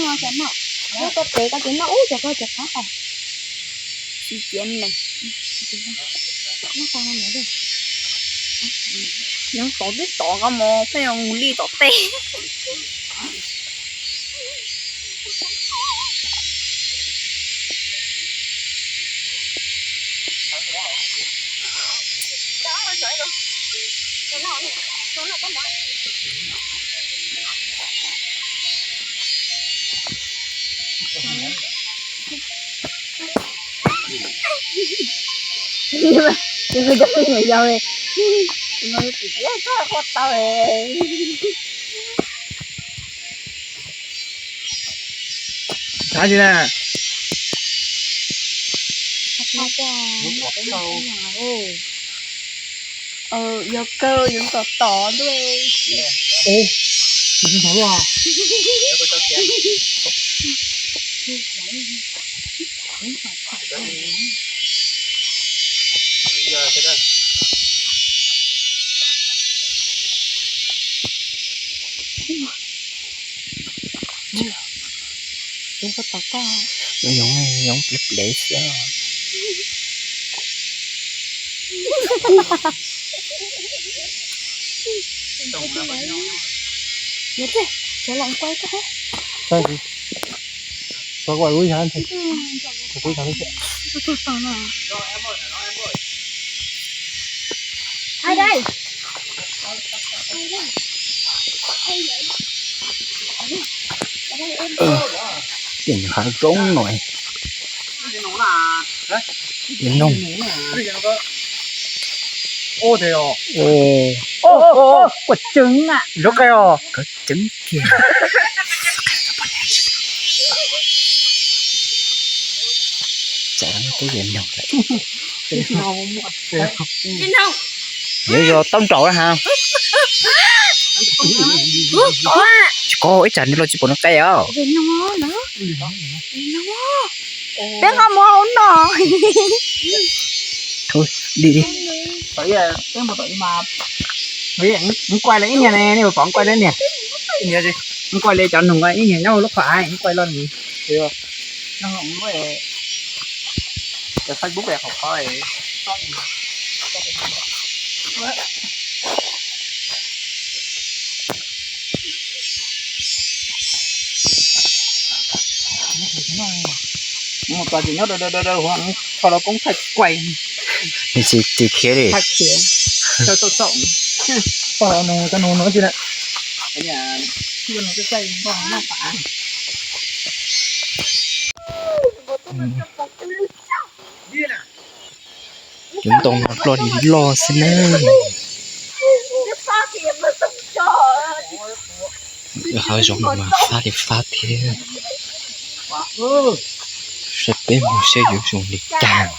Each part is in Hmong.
Lub koj tsev koj tsis noj ub, cov koj tsev qab os. Tsis ciav neeg. Nyob tod twb tod koj mus pheej mus li tom tej. Ces kuv cov phooj ywg yau li no, tus txiv txhob quaj tau. Thav tsis na? Yog kawg yuav tom tom ntuj. Tus ntawd luaj. Yoov, yoov plev plev xwb. Ai đây. Tias nws hav zoov no. Tias noog. Ua tseeb na. Kawg ceeb kiag. Tsam no twb yog noog lawm. Yuav yog taub nraud na ha. Tsis kov ib tsam nws los tsis pom nws qe os. Peb nqa mus hauv no. Dim dim. Nws quaj li ib niag ne, nej puas pom nws quaj li niag? Nws quaj li cov noog ib niag nyob lub qhov av nws quaj li no. Cov Facebook qhov qhov. Mus tos ces nyob daws daws daws, kho los koob thaij kuais. Nws tsis khiav li. Thaij khiav. Txaum txaum. Pog no, cov noog no tsis na. Cov ntoo no ploj li loj xwb na. Hav zoov no mas fab li fab thiab. Saib peb mus saib yuav zoo li cas.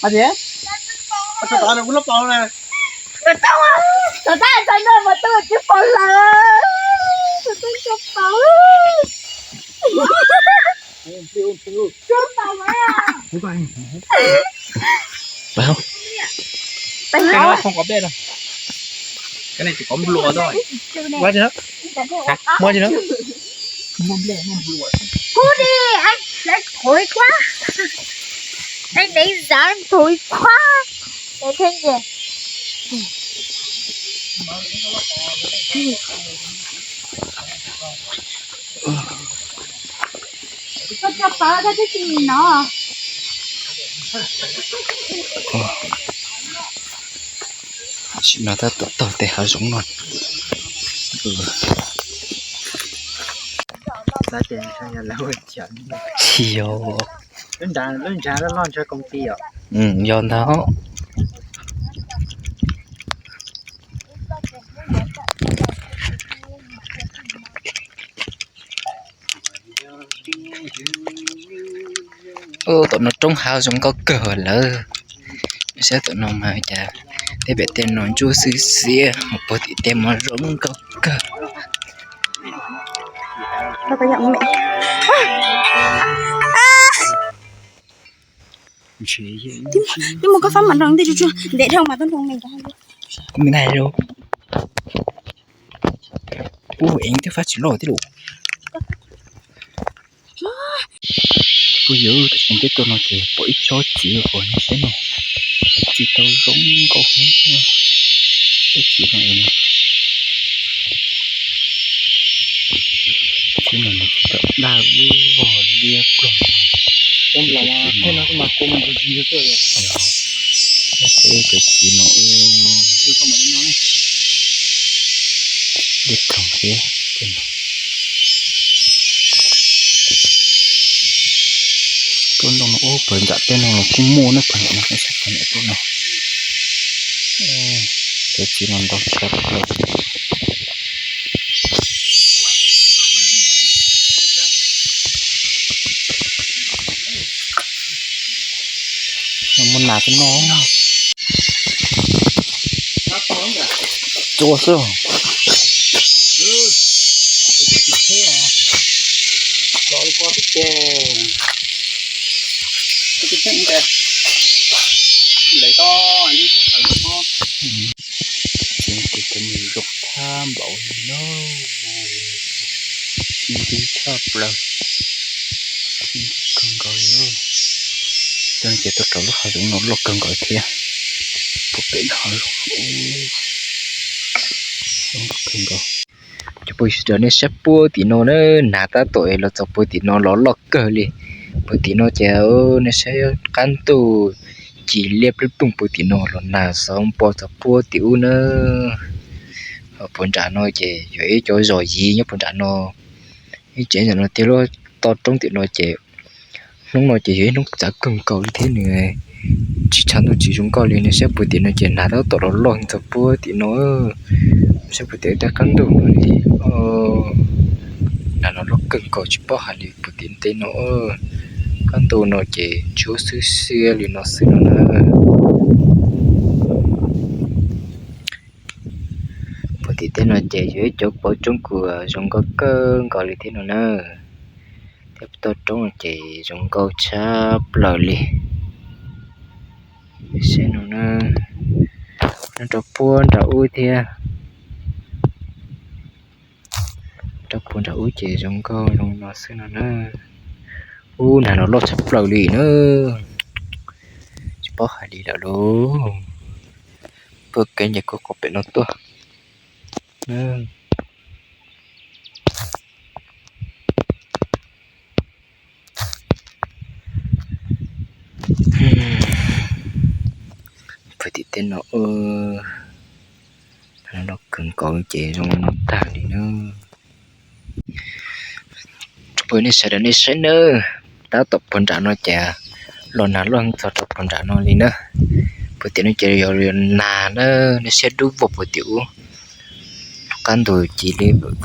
Hais tias, ua tau tau na, ua lub paus na. Tus tab ntawd mas tus twb paus lawm. Tus twb paus. Pab. Pab. Cái này chỉ có một lùa thôi. Quá chưa? Hả? Mua chưa nữa? Mua lùa, mua lùa. Cút đi, anh, anh thối quá. Anh đánh giá anh thối quá. Để thế nhỉ? Koj tso pov tau twb tsis nim no. Tam sim no tab tom taug tej hav zoov no. Tsis yog. Lub ntshav loj loj ntshav koom ti os. Yog ntag. Ub, tom no roob hav zoo nkauj kawg lawm. Saib tom no mas cas tej pem tej no ntsuab xwb xiab, hos puag tim tej mas zoo nkauj kawg. Twb mus koj fab mam nrog ntej tsuag tsuag ntev dhau mas tub nroo me ntag. Kuv me ntag lauj. Ub, ev twb fab tsis loj thiab lauj. Phooj ywg, tam sim no peb tuaj no ces pom ib tsob txiv qhuav no saib no, txiv tau zoo nkauj heev, tsob txiv no, txiv no nws tsis tau daj vog liab ploog. Peb cov txiv no liab ploog thiab. Tuaj ntoo no ub, pawg nram tej no los kuj muaj na, pawg nram no, pawg nram tej no. Cov txiv no ntau tshaj plaws. No muaj nas tuaj noj. Cua xwb. Ces tus cov mus zoo tshaj npaum li no, ntxim tshaj plaws, ntxim kawg nkaus li. Cov no ces tuaj rau lub hav zoov no loj kawg nkaus thiab, puag pem hav zoov, zoo nkauj kawg nkaus. Cov phooj ywg sawv daws, nej saib puag tim no na, nas tab tom los txog puag tim no los loj kawg li. Puag tim no ces nej saib qab ntuj ci liab ploog ploog puag tim no los nas xov npo txog puag tim ub na. Puag nram no ces yog ib cov zos yiv nyob puag nram no, ib tsev nram no tiag. Lub toj roob tim no ces hnub no ces yog ib hnub txawv kawg nkaus li thiab nws tsis tshav ntuj tsis zoo nkauj li. Nej saib puag tim no ces nas tab tom los loj txog puag tim no. Saib puag tim tej qab ntuj no li, nas no loj kawg nkaus tsis paub hais li puag tim tej no. Qab ntuj no ces ntsuab xwb xiab li no xwb no na. Puag tim tej no ces yog ib cov pov roob kuj zoo nkauj kawg nkaus li thiab no na. Thiab puag toj roob no ces zoo nkauj tshaj plaws li. Saib no na, nyob rau puag nram ub thiab. Rau puag nram ub ces zoo nkauj zoo no xwb no na. Ub, nas no loj tshaj plaws li na, tsis paub hais li lawm lauj. Tuaj kev nce kuj qhov pem no tuaj. Puag tim tej no, loj kawg nkaus ces zoo no tag li na. Phooj ywg nej sawv daws nej saib nawb, tab tom puag nram no ces los nas loj txog rau puag nram no li na. Puag tim no ces yog nas na, nej saib dub vog puag tim ub, qab ntug ci li vog.